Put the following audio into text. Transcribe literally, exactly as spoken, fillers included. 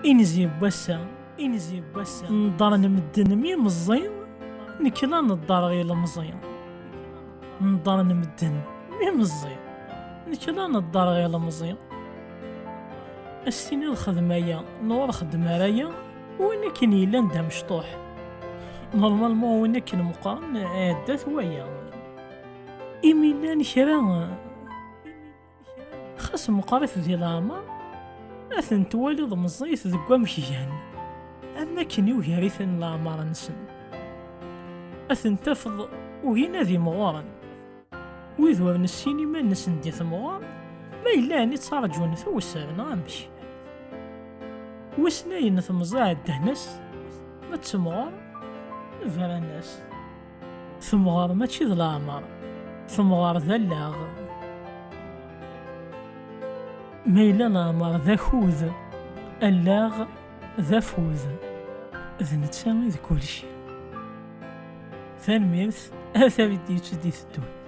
Inzi n wass-a, inzi n wass-a, neddren medden mi meẓẓi, nekk la neddreɣ ilemẓi. Neddren medden mi meẓẓi, nekk la neddreɣ ilemẓi. As-tiniḍ xdem aya, neɣ ur xeddem ara aya, win akken yellan d amecṭuḥ. Normalement win akken meqqren, iɛedda-t waya. Imi llan kra, xas meqqrit di leɛmer, ad ten-twaliḍ meẓẓiyit deg wamek gan, am akken yugar-iten leɛmer-nsen. Ad ten-tafeḍ ugin ad imɣuren. Wid ur nessin iman-nsen di temɣer, ma yella ɛni ttarǧun tewser neɣ amek? Wissen ayen temẓi ɛeddan-as, ma d temɣer, bran-as. Temɣer mačči d leɛmer, temɣer d allaɣ. Ma yella leɛmer d akud, allaɣ d afud, d netta i d kulci. Tanemmirt, ar tameddit i d-iteddun.